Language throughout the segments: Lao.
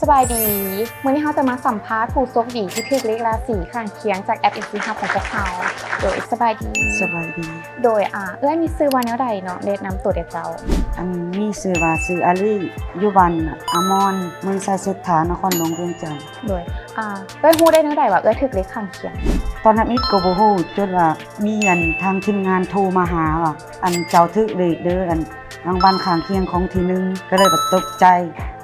ສະບາຍດີ ມື້ນີ້ເຮົາຈະມາສຳພາດຜູ້ໂຊກດີທີ່ຖືກເລກລາສີຂ້າງຄຽງຈາກແອັບ ເອັນ ຊີ ຮັບ ຂອງພວກເຮົາ. ໂດຍ ສະບາຍດີ. ສະບາຍດີ. ໂດຍ ອາ ເອື້ອຍມີຊື່ວ່າແນວໃດເນາະ ແນະນຳໂຕແດ່ເຈົ້າ. ອັນ ມີຊື່ວ່າ ຊື່ອາລີ ຢູ່ບ້ານອາມອນ ເມືອງໄຊເສດຖາ ນະຄອນຫຼວງວຽງຈັນ. ໂດຍ ອາ ເອື້ອຍຮູ້ໄດ້ແນວໃດວ່າເອື້ອຍຖືກເລກຂ້າງຄຽງ? ຕອນທຳອິດກໍບໍ່ຮູ້ ຈົນວ່າມີອັນທາງທີມງານໂທມາຫາວ່າ ອັນ ເຈົ້າຖືກເລກເດີ ອັນ ລາງວັນຂ້າງຄຽງຂອງທີໜຶ່ງ ກໍເລີຍແບບຕົກໃຈ.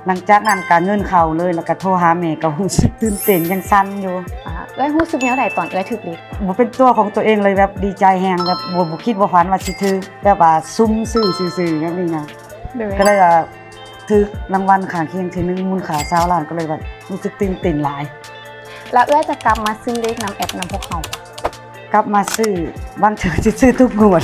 ຫຼັງຈາກນັ້ນການເງິນເຂົ້າເລີຍ ແລ້ວກໍໂທຫາແມ່ ກໍຮູ້ສຶກຕື່ນເຕັ້ນ ຍັງສັ່ນຢູ່. ອາ ເອື້ອຍຮູ້ສຶກແນວໃດຕອນເອື້ອຍຖືກເລກ? ບໍ່ເປັນຕົວຂອງຕົວເອງເລີຍ ແບບດີໃຈແຮງ ແບບບໍ່ ບໍ່ຄິດບໍ່ຝັນວ່າຊິຖືກ ແບບວ່າສຸ່ມຊື້ຊື່ໆ ແບບນີ້ນະ. ໂດຍ ກໍເລີຍວ່າຖືກລາງວັນຂ້າງຄຽງທີໜຶ່ງ ມູນຄ່າຊາວລ້ານ ກໍເລີຍແບບຮູ້ສຶກຕື່ນເຕັ້ນຫຼາຍ. ແລ້ວເອື້ອຍຈະກັບມາຊື້ເລກນຳແອັບນຳພວກເຮົາ? ກັບມາຊື້ ບາງເທື່ອຊິຊື້ທຸກງວດ.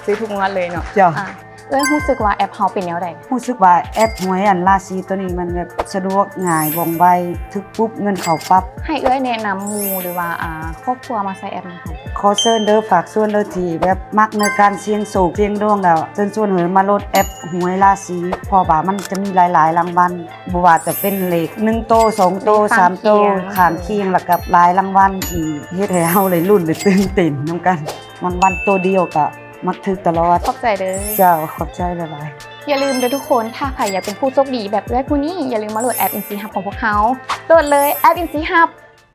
ຊື້ທຸກງວດເລີຍເນາະ. ເຈົ້າ. ອາ ເອື້ອຍຮູ້ສຶກວ່າແອັບເຮົາເປັນແນວໃດ? ຮູ້ສຶກວ່າແອັບຫວຍອັນລາຊີໂຕນີ້ມັນແບບສະດວກ ງ່າຍ ວ່ອງໄວ ຖືກປຸບເງິນເຂົ້າປັບ. ໃຫ້ເອື້ອຍແນະນຳໝູ່ ຫຼືວ່າ ອາ ຄອບຄົວມາໃຊ້ແອັບນຳເຮົາ. ຂໍເຊີນເດີ ຝາກຊວນເດີ ທີ່ແບບມັກໃນການສ່ຽງໂຊກສ່ຽງດວງແລ້ວ ເຊີນຊວນໃຫ້ມາໂຫຼດແອັບຫວຍລາຊີ ເພາະວ່າມັນຈະມີຫຼາຍໆລາງວັນ ບໍ່ວ່າຈະເປັນເລກໜຶ່ງໂຕ ສອງໂຕ ສາມໂຕ ຂ້າງຄຽງ ແລ້ວກໍຫຼາຍລາງວັນທີ່ເຮັດໃຫ້ເຮົາໄດ້ລຸ້ນ ໄດ້ຕື່ນເຕັ້ນນຳກັນ. ລາງວັນໂຕດຽວກໍມັກຖືກຕະຫຼອດ. ຂອບໃຈເດີ. ເຈົ້າ ຂອບໃຈຫຼາຍໆ. ຢ່າລືມເດີທຸກຄົນ ຖ້າໃຜຢາກເປັນຜູ້ໂຊກດີແບບເອື້ອຍຜູ້ນີ້ ຢ່າລືມມາໂຫຼດແອັບ ເອັນ ຊີ ຮັບ ຂອງພວກເຮົາ. ໂຫຼດເລີຍ ແອັບ ເອັນ ຊີ ຮັບ.